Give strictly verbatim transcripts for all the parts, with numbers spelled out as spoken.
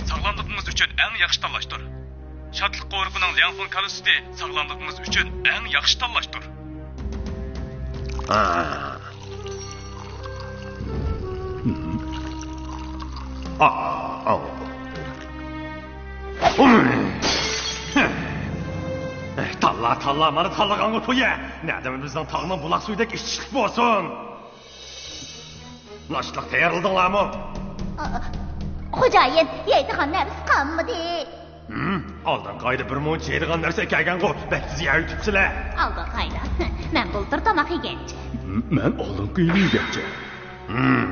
ساغلاملىقىڭىز ئۈچۈن ئەڭ ياخشى تاللاشتۇر. شادلىق قورۇقىنىڭ لياڭفېڭ كالىسىتى ساغلاملىقىڭىز ئۈچۈن ئەڭ ياخشى تاللاشتۇر. تاللا، تاللا، مانا تاللىغانغا تويە. نەدىمۇ بىزنىڭ تاغنىڭ بۇلاق سۈيىدەك ئىچىشلىق بولسۇن. ناشتىلىق تەييارلىدىڭلارمۇ؟ خوجايىن، يەيدىغان نەرسە قالمىدى. ھىم، ئالدىنقى ئايدا بىر مۇنچە يەيدىغان نەرسە كەلگەنغۇ، بەك تېز يەۋېتىپسىلەر. ئالدىنقى ئايدا؟ مەن بۇلتۇر تاماق يېگەنچە. مەن ئالدىنقى يىلى يېگەنچە. ھىم.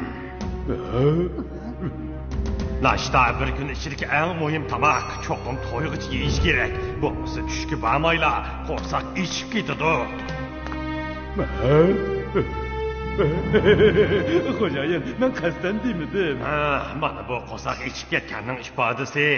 ناشتا بىر كۈن ئىچىدىكى ئەڭ مۇھىم تاماق، چوقۇم تويغىچە يېيىش كېرەك. بولمىسا چۈشكە بارمايلا قورساق ئېچىپ كېتىدۇ. خوجايىن، مەن قەستەن دېمىدىم. ھە، مانا بۇ قورساق ئېچىپ كەتكەننىڭ ئىپادىسى.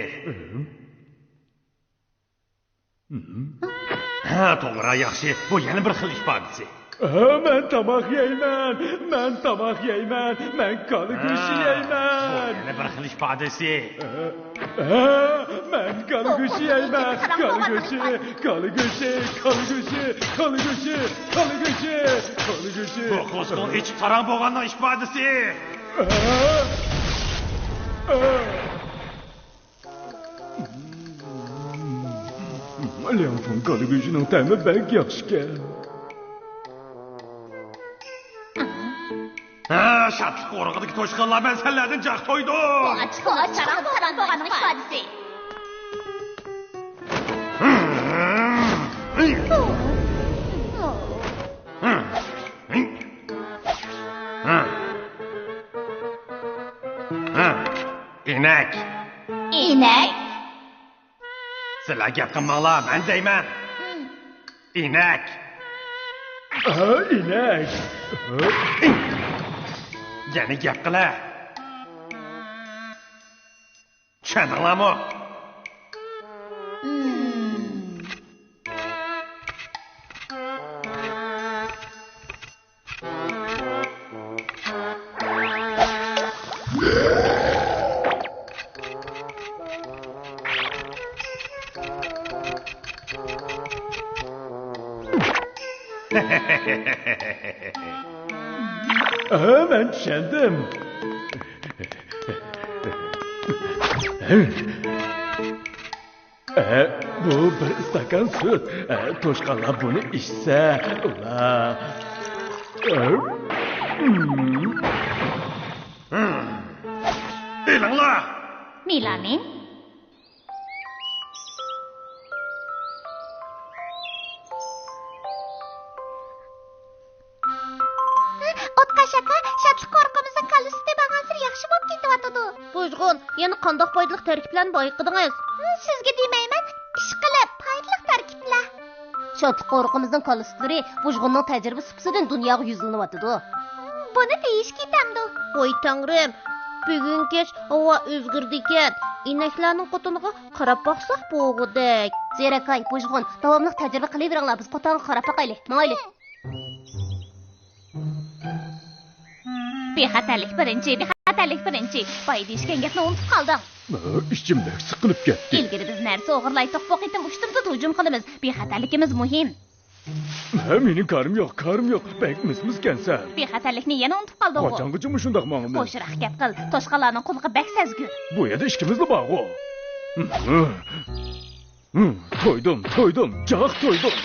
ھە، توغرا، ياخشى. بۇ يەنە بىر خىل ئىپادىسى. ھە، مەن تاماق يەيمەن. مەن تاماق يەيمەن. مەن كالا گۆشى يەيمەن. بۇ يەنە بىر خىل ئىپادىسى. ھە، مەن كالا گۆشى يەيمەن. كالا گۆشى، كالا گۆشى، كالا گۆشى، كالا گۆشى، كالا گۆشى، كالا گۆشى. بۇ قورسىقىڭ ئېچىپ تاراڭ بولغاننىڭ ئىپادىسى. لياڭفېڭ كالا گۆشىنىڭ تەمى بەك ياخشىكەن. ھە، شادلىق ئورىقىدىكى توشقانلار، مەن سەنلەردىن جىق تويدۇم. ئاچچىق، ئاچچىق، ئاچچىق بولغاننىڭ ئىپادىسى. ئىنەك. ئىنەك. سىلەر گەپ قىلماڭلار، مەن دەيمەن. ئىنەك. ئىنەك. يەنە گەپ قىلە. چۈشەندىڭلارمۇ؟ ھە، مەن چۈشەندىم. ئە، بۇ بىر ئىستاكان سۈت. ئە، توشقانلار بۇنى ئىچسە، ئۇلار، ئە، ھىم. ئېلىڭلار! مېلامىن. ئوتقاش ئاكا، شادلىق قورۇقىمىزنىڭ كالىسىتى بارغانسېرى ياخشى بولۇپ كېتىۋاتىدۇ. بۇژغۇن، يەنە قانداق پايدىلىق تەركىبلەرنى بايقىدىڭىز؟ سىزگە دېمەيمەن، ئىشقىلىپ، پايدىلىق تەركىبلەر. شادلىق قورۇقىمىزنىڭ كالىسىتلىرى بۇژغۇننىڭ تەجرىبە سۇپىسىدىن دۇنياغا يۈزلىنىۋاتىدۇ. بۇنى دېيىش كېتەمدۇ؟ ۋاي تەڭرىم، بۈگۈن كەچ ھاۋا ئۆزگىرىدىكەن. ئىنەكلەرنىڭ قوتىنىغا قاراپ باقساق بولغۇدەك. زېرەكاي، بۇژغۇن، داۋاملىق تەجرىبە قىلىۋېرىڭلار، بىز قوتانغا قاراپ باقايلى. ماڭايلى. بىخەتەرلىك بىرىنچى، بىخەتەرلىك بىرىنچى. بايا دېيىشكەن گەپنى ئۇنتۇپ قالدىڭ. ئىچىم بەك سىقىلىپ كەتتى. ئىلگىرى بىز نەرسە ئوغرىلايتتۇق، بۇ قېتىم ئۇشتۇمتۇت ھۇجۇم قىلىمىز. بىخەتەرلىكىمىز مۇھىم. ھە، مېنىڭ كارىم يوق، كارىم يوق. بەك مىس-مىسكەنسەن. بىخەتەرلىكنى يەنە ئۇنتۇپ قالدىڭغۇ؟ قاچانغىچە مۇشۇنداق ماڭىمىز؟ قوشراق گەپ قىل. توشقانلارنىڭ قۇلىقى بەك سەزگۈر. بۇ يەردە ئىككىمىزلا بارغۇ. ھىم، تويدۇم، تويدۇم، جاق تويدۇم.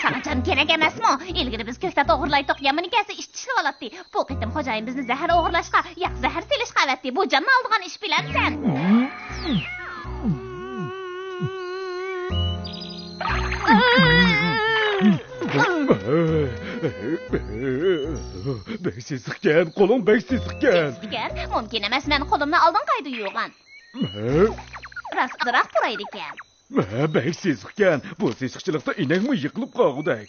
ساڭا جان كېرەك ئەمەسمۇ؟ ئىلگىرى بىز كۆكتات ئوغرىلايتتۇق، يامىنى كەلسە ئىچ چىشلىۋالاتتى. بۇ قېتىم خوجايىن بىزنى زەھەر ئوغرىلاشقا، ياق، زەھەر سېلىشقا ئەۋەتتى. بۇ جاننى ئالىدىغان ئىش بىلەمسەن؟ بەك سېسىقكەن، قولۇڭ بەك سېسىقكەن. سېسىقكەن؟ مۇمكىن ئەمەس، مەن قولۇمنى ئالدىنقى ئايدا يۇغان. ھە؟ راست ئازراق پۇرايدىكەن. ھە، بەك سېسىقكەن. بۇ سېسىقچىلىقتا ئىنەكمۇ يىقىلىپ قالغۇدەك.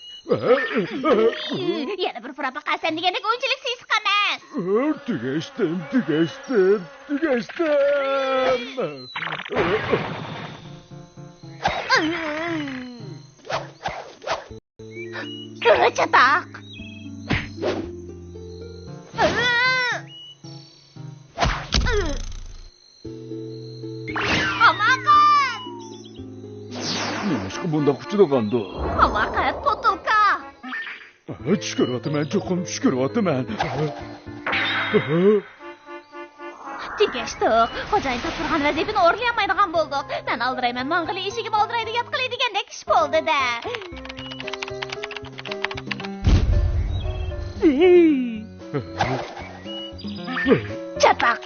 يەنە بىر پۇراپ باقارسەن دېگەندەك ئۇنچىلىك سېسىق ئەمەس. تۈگەشتىم، تۈگەشتىم، تۈگەشتىم. كۆرە چاتاق. تۇتۇشقا بۇنداق ئۇچىدىغاندۇ؟ ھاۋا قەت، بوتۇلكا. چۈش كۆرۈۋاتىمەن، چوقۇم چۈش كۆرۈۋاتىمەن. تۈگەشتۇق. خوجايىن تاپشۇرغان ۋەزىپىنى ئورۇنلىيالمايدىغان بولدۇق. مەن ئالدىرايمەن، ماڭغىلى ئىشىكىم ئالدىرايدۇ، ياتقىلى دېگەندەك ئىش بولدى-دە. چاتاق.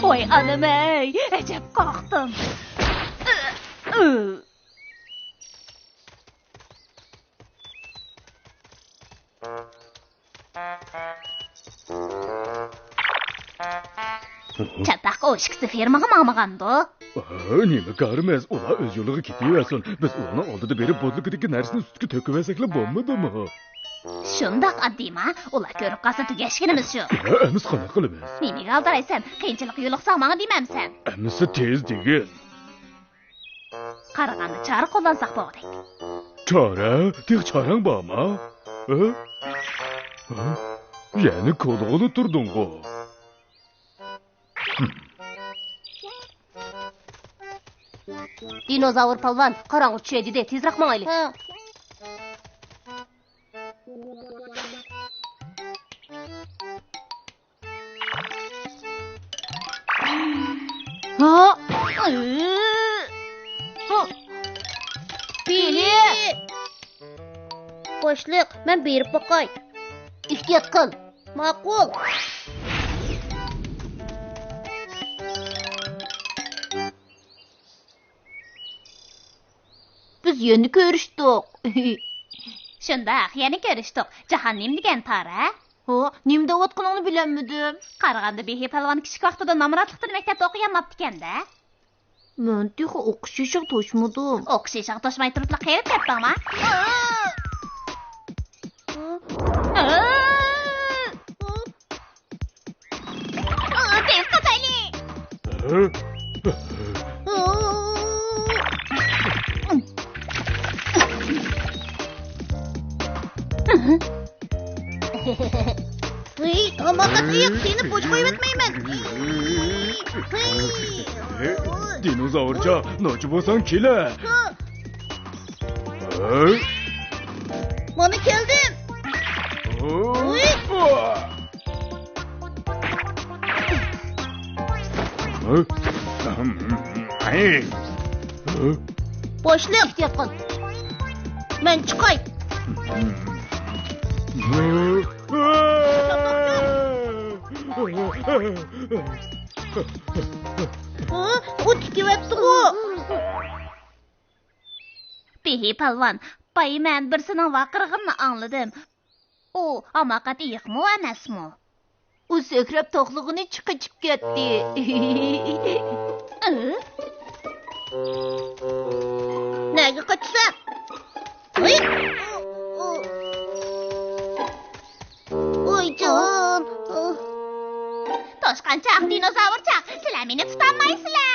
ۋاي ئانام-ئەي، ئەجەب قاقتىم. چاتاق، ئۇ ئىككىسى فېرمىغا ماڭمىغاندۇ؟ ھە، نېمە كارىمىز، ئۇلار ئۆز يولىغا كېتىۋەرسۇن. بىز ئۇلارنىڭ ئالدىدا بېرىپ بوتۇلكىدىكى نەرسىنى سۈتكە تۆكۈۋەرسەكلا بولمىدىمۇ؟ شۇنداق ئاددىيما، ئۇلار كۆرۈپ قالسا تۈگەشكىنىمىز شۇ. ھە، ئەمىسە قانداق قىلىمىز؟ نېمىگە ئالدىرايسەن؟ قىيىنچىلىققا يولۇقساڭ ماڭا دېمەمسەن؟ ئەمىسە تېز دېگىن. قارىغاندا چارە قوللانساق بولغۇدەك. چارە؟ تېخى چارەڭ بارمۇ؟ ھە؟ ھە؟ يەنە كولىغىلا تۇردۇڭغۇ؟ دىنوزاۋر پالۋان، قاراڭغۇ چۈشەي دېدى، تېزرەك ماڭايلى. ھە. ھا؟ ھا؟ بىلى! باشلىق، مەن بېرىپ باقاي. ئېھتىيات قىل. ماقۇل. بىز يەنە كۆرۈشتۇق. شۇنداق، يەنە كۆرۈشتۇق. جاھان نېمە دېگەن تار، ھە؟ ھو، نېمە دەۋاتقىنىڭنى بىلەلمىدىم. قارىغاندا بېھى پالۋان كىچىك ۋاقتىدا نامراتلىقتىن مەكتەپتە ئوقۇيالماپتىكەن-دە. مەن تېخى ئوقۇش يېشىغا توشمىدىم. ئوقۇش يېشىغا توشماي تۇرۇپلا قېرىپ كەتتىڭما؟ تېز قاچايلى! ھېي، تاماقا سېيىق، سېنى بوش قويۇۋەتمەيمەن. ھېي. دىنوزاۋرچا، نوچى بولساڭ كېلە. مانا كەلدىم. ھوپپا! باشلىق! ئېھتىيات قىل! مەن چىقاي! ئۇ تىكىۋەپتىغۇ! بېھى پالۋان، بايا مەن بىرسىنىڭ ۋارقىرىغىنىنى ئاڭلىدىم. ئۇ ھاماقەت ئېيىقمۇ ئەمەسمۇ؟ ئۇ سۆكرەپ توقلىغىنىچە قېچىپ كەتتى. ئى؟ نەگە قېچىسەن؟ ھەي! ۋايجان! توشقانچاق، دىنوزاۋرچاق، سىلەر مېنى تۇتالمايسىلەر!